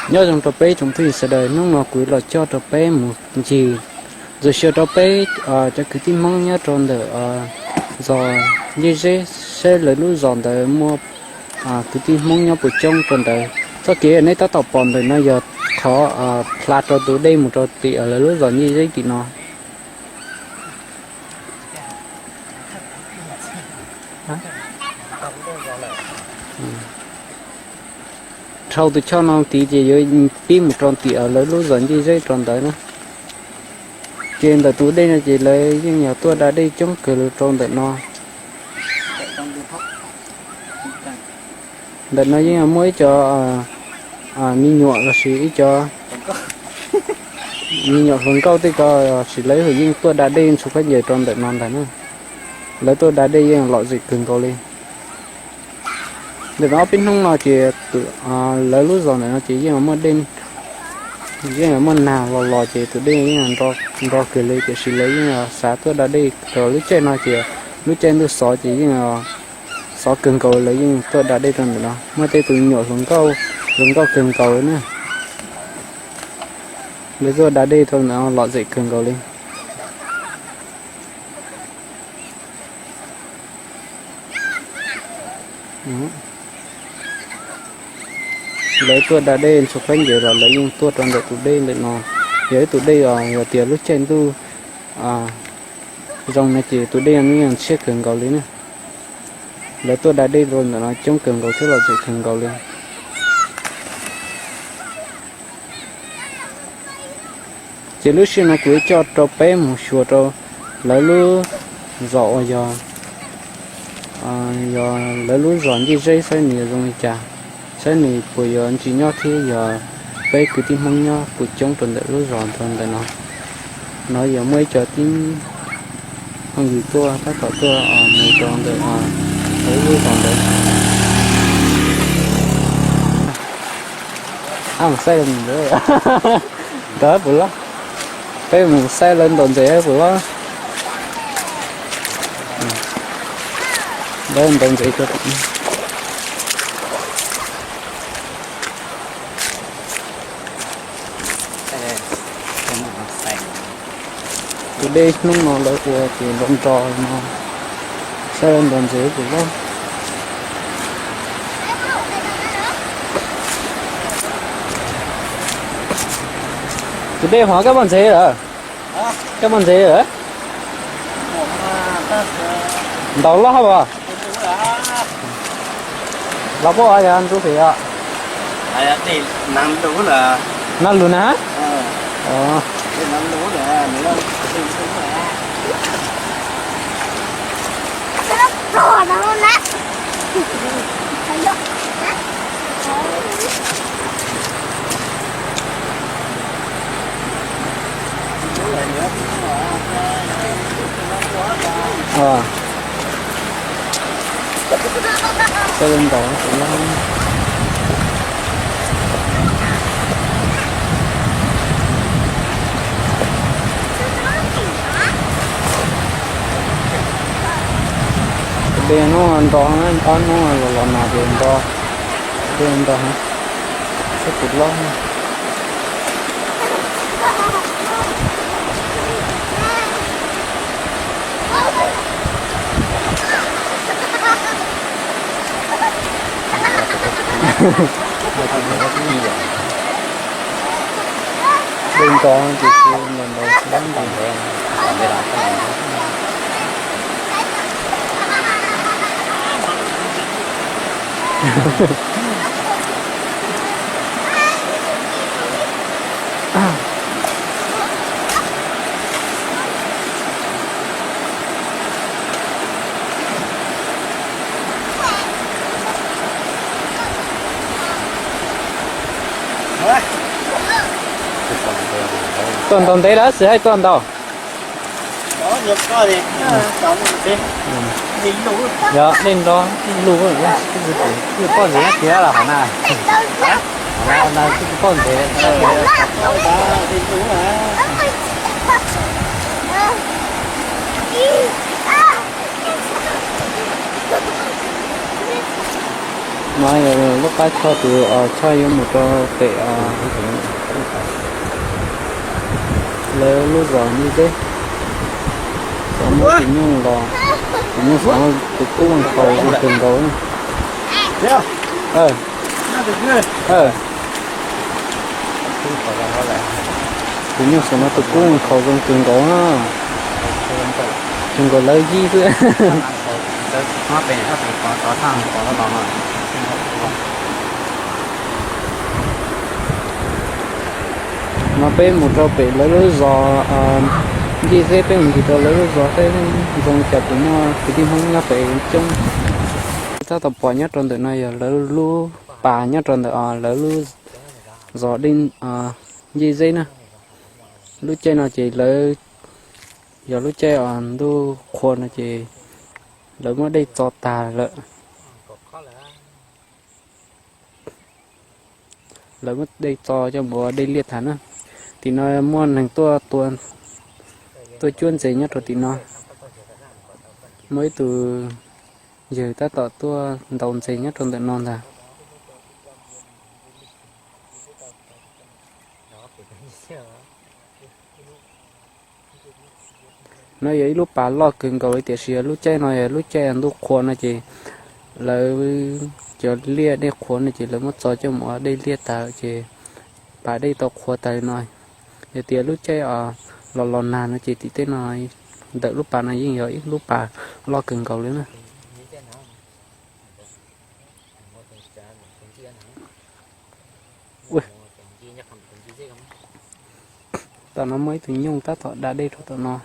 Nyob zoo rau peb tsoom phooj ywg sawv daws, hnub no kuv los coj rau peb mus ncig ntxuas xyuas rau peb cov kwv tij Hmoob nyob rau ntawm zos Ncej Zeb, saib lawv lub zos ntawd muaj kwv tij Hmoob nyob puas coob rau ntawd. Txoj kev nej tab tom pom ntawm no yog qhov hla rau tus dej mus rau tim lawv lub zos Ncej Zeb tim no. Dhau tus choj no tid ces yuav pib mus rau tim lawv lub zos Ncej Zeb rau ntawd na. Ces ntawm tus dej no ces lawv yeej yog tuaj da dej coob kawg li rau ntawm no. Ntawm no yeej muaj ib co me nyuam lossis ib co me nyuam hluas nkauj tej ko, lossis lawv yeej tuaj da dej ntxhua khaub ncaws rau ntawm no ntag na. Lawv tuaj da dej yeej lom zem kawg nkaus li. Ntawm no ob peb hnub no ces lawv lub zos ntawm no ces yeej muaj dej, yeej muaj nag los los ces tus dej yeej nro kawg li, tiam sis lawv yeej xav tuaj da dej rau lub caij no ces lub caij ntuj xov ces yeej xov kawg nkaus, lawv yeej tuaj da dej rau ntawm no. Muaj tej tus me nyuam hluas nkauj, hluas nkauj kawg nkaus li na. Lawv tuaj da dej rau ntawm no lom zem kawg nkaus li. Lawv tuaj da dej ntxhua khaub ncaws los lawv yeej tuaj rau ntawm tus dej ntawm no. Yog ib tus dej os, yog tias lub caij ntuj zoo no ces tus dej no yeej tshiab kawg nkaus li na. Lawv tuaj da dej rau ntawm no coob kawg nkaus thiab lom zem kawg nkaus li. Ces lub sij hawm no kuv yuav coj rau peb mus xyuas rau lawv lub zos uas yog, yog lawv lub zos Ncej Zeb saib nws yuav zoo li cas, saib nws puas yuav ntsim nyob thiab yog peb kwv tij Hmoob nyob puas coob rau ntawm lub zos rau ntawm no. No yog muaj ib co tib phooj ywg tuaj tab tom tuaj mus rau ntawm lawv lub zos ntawd. Mus saib ntawd, ntawd puas loj. Peb mus saib lawv ntaus ntses puas loj. Lawv ntaus ntses rau. Tus dej hnub no lawv ua ces nrov nrov no, saib lawv ntaus ntses puas loj. Tus dej hov koj poj ntxeev lawm, koj poj ntxeev lawm. Ntaus loj hab as. Los puab ua yog ntub pem os. Nag lug na. Dej hnub nrog, ob hnub los los no ces nrog, dej nrog, sab puv lob. Dej nrog ces nrog nrog. Tuaj ntaus ntev lawm, xwm haib tuaj ntaus. Yog dej nrog lug, poj ntxoog tiag los hov na. Hov na, poj ntxoog. No yog lub qab choj tus, choj yuav mus rau pem lawv lub zos Ncej Zeb. Xov muab tus nyuj los, tus nyuj xov no tus kub nqhaus zoo kawg nkaus. Tus nyuj xov no tus kub nqhaus zoo kawg nkaus, zoo nkaus lawv yij xwb. No peb mus rau pem lawv lub zos Ncej Zeb, peb mus ncig rau lawv lub zos seb zoo li cas, kuv muaj kwv tij Hmoob nyob pem coob. Tab tom pom nyob rau ntawm no yog lawv lub pas nyob rau ntawm lawv lub zos Ncej Zeb na. Lub caij no ces lawv, yog lub caij ntuj qhua no ces lawv muab dej txo tag lawm. Lawv muab dej txo coj mus ua dej liaj tag na. Tim no muaj neeg tuaj, tuaj cuab ntses nyob rau tim no. Muaj ib tug yawg tab tom tuaj ntaus ntses nyob rau ntawm no ntag. No yog ib lub pas loj kawg nkaus li, tiam sis yog lub caij no yog lub caij ntuj qhua no ces lawv cov liaj dej qhuav no ces lawv muab txo coj mus ua dej liaj tag ces pas dej tau qhuav tag li no. Yog tias lub caij los los nag no ces tim tej no, ntawm lub pas no yeej yog ib lub pas loj kawg nkaus li na. Tom no muaj ib tug nyuj tab tom da dej rau tom no.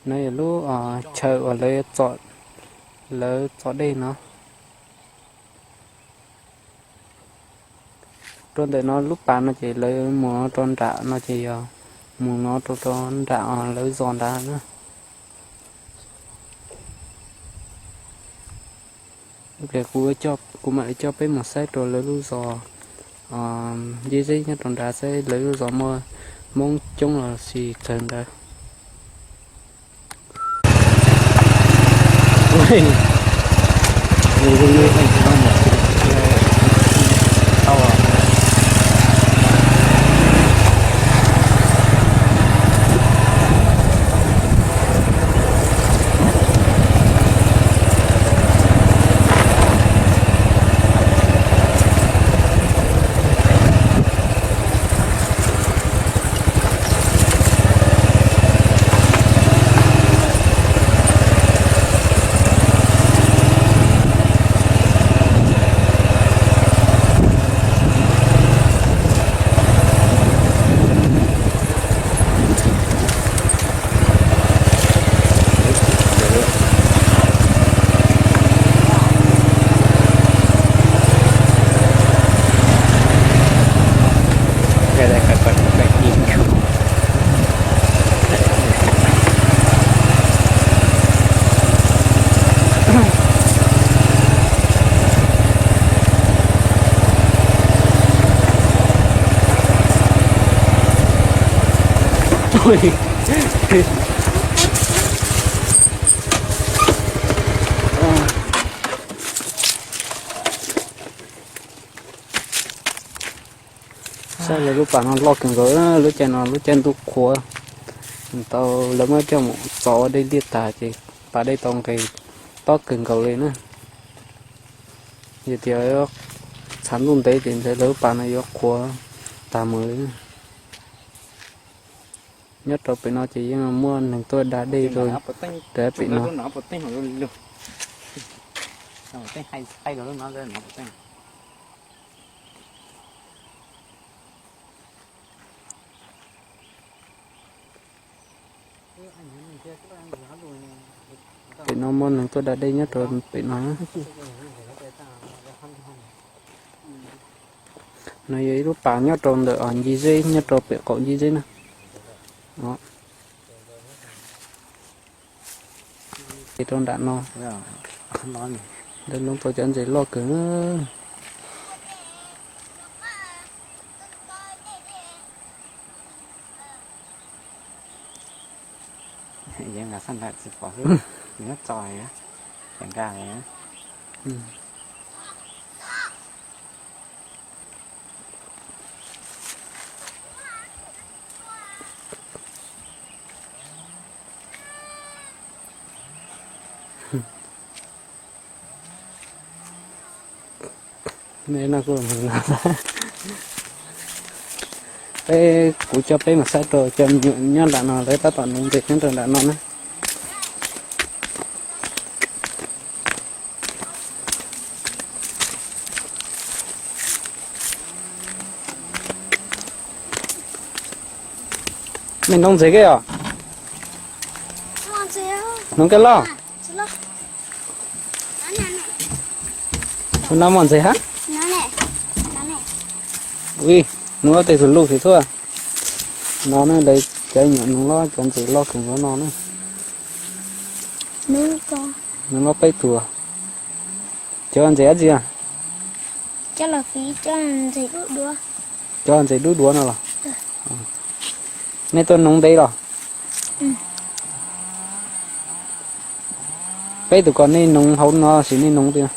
No yog lub chaw uas lawv, lawv txo dej no. Rau ntawm no lub pas no ces lawv mus rau nram no ces yog mus no rau rau nram lawv zos nrad na. Kuv mam li coj peb mus saib rau lawv lub zos Ncej Zeb nyob rau nrad, saib lawv lub zos muaj Hmoob coob los sis tsawg ntawd. Saib lawv lub pas no loj kawg nkaus, lub caij no lub caij ntuj qhuav, tau lawv muab coj mus txo ua dej liaj tag ces pas dej tau nqes tob kawg nkaus li na. Yog tias txhav ntuj ntev ces ntshe lawv lub pas no yuav qhuav tag mus li. Nyob rau pem no ces yeej muaj neeg tuaj da dej rau pem no. Pem no muaj neeg tuaj da dej nyob rau pem no. No yog ib lub pas nyob rau ntawm Ncej Zeb, nyob rau pem qaum Ncej Zeb na. Ces rau nram no, lawv loo tau cov ntses loj kawg. Yeej nqa xab ntais tsis pom xwb, nws muab tso, nqa. Peb, kuv coj peb mus saib rau cov me nyuam nyob nram no, lawv tab tom nuv ntses nyob rau nram no na. Nej nuv ntses keb os? Nuv keb loj? Ua no muaj ntses hab? Ui, nuv tej tus luj xwb thuaj. No ne, lawv cov nyuam nuv loj, cov ntses loj kawg nkaus no ne. Nuv loj peb tug. Cov ntses dab tsi? Cov ntses dub duav no los? Nej tuaj nuv ntev los? Peb tus ko nej nuv hauv no sis nej nuv twg?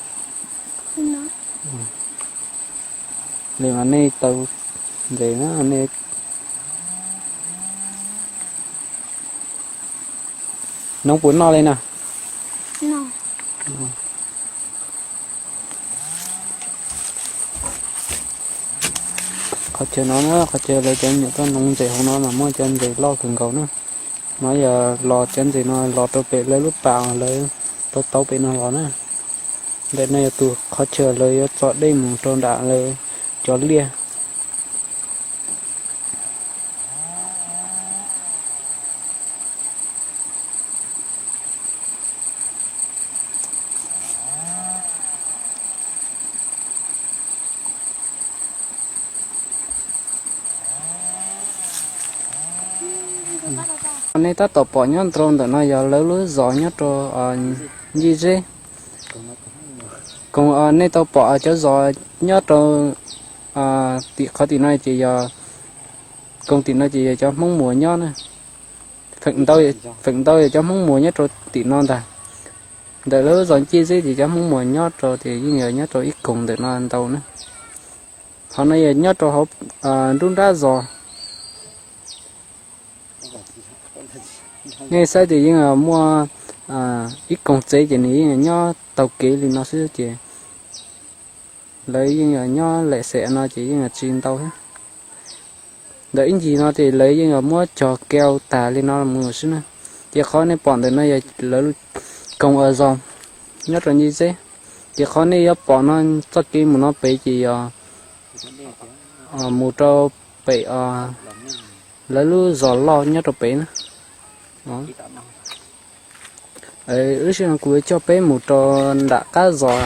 Li mas nej tau ntses na, nej nuv puas noj li na? Qhov chaw no na, qhov chaw lawv cov nyuam tuaj nuv ntses hauv no mas muaj cov ntses loj kawg nkaus na. No yog los cov ntses no los rau pem lawv lub pas lawv rau tauv pem no los na. Ntawm no yog tus qhov chaw lawv yuav tso dej mus rau nram lawv cov liaj. Nej tab tom pom nyob nrau ntawm no yog lawv lub zos nyob rau Ncej Zeb. Koom nej tau pom cov zos nyob rau tim qhov tim no ces yog, koom tim no ces yog cov Hmoob Muas nyob na. Feem ntau yog cov Hmoob Muas nyob rau tim no ntag. Ntawm lawv lub zos Ncej Zeb ces cov Hmoob Muas nyob rau ces yeej yog nyob rau ib koog ntawm no ntau na. Qhov no yog nyob rau hauv nruab nrab zos. Nej saib tias yeej muaj ib koog tsev ces nws yeej nyob taug kev li no xwb ces lawv yeej nyob lem xem no ces yeej tsis ntau thiab. Ntawm ib ncig no ces lawv yeej muab cog keo tag li no mus xwb na. Ces qhov nej pom ntawm no yog lawv koog zos nyob rau Ncej Zeb. Ces qhov nej yuav pom no txoj kev mus no pem ces yog mus rau pem lawv lub zos loj nyob rau pem na. Lub sij hawm no kuv coj peb mus rau nram qab zos,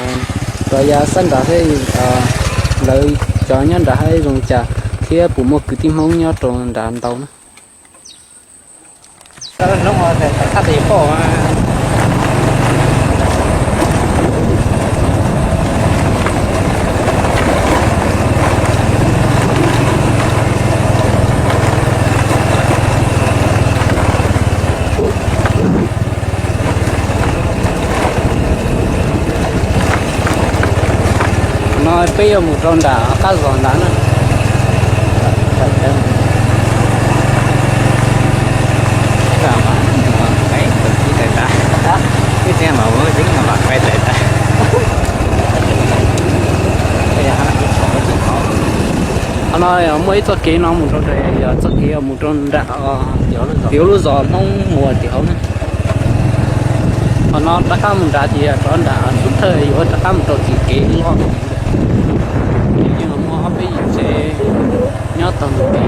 rov yav sab nrad thiab, lawv cov nyob nrad haib zoo li cas thiab puas muaj kwv tij Hmoob nyob rau nrad ntau na. No peb yuav mus rau nram qab zos nrad na. Qhov no muaj ib txoj kev no mus rau, yog txoj kev mus rau nram tim lub zos Hmoob Muas tim hauv na. Qhov no rov qab mus nrad ces yog rov nram xub thawj yuav rov qab mus rau tim kev loj. Yeej muaj ob peb yim tsev nyob tau ntawm kev.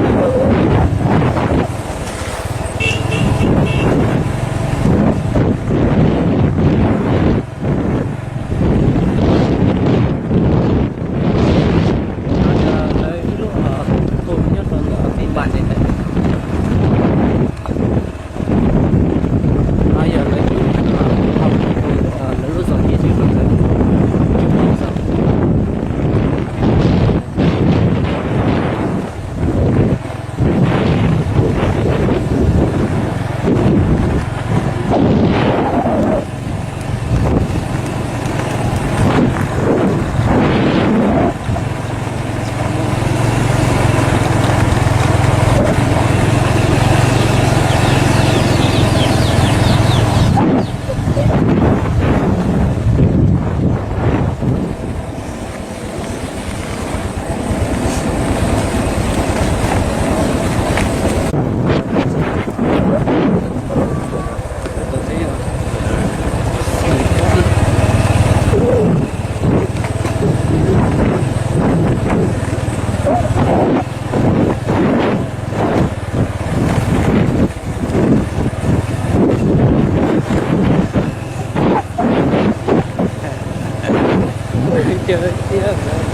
No yog lawv lub zos Ncej Zeb. Tiag, tiag, tiag.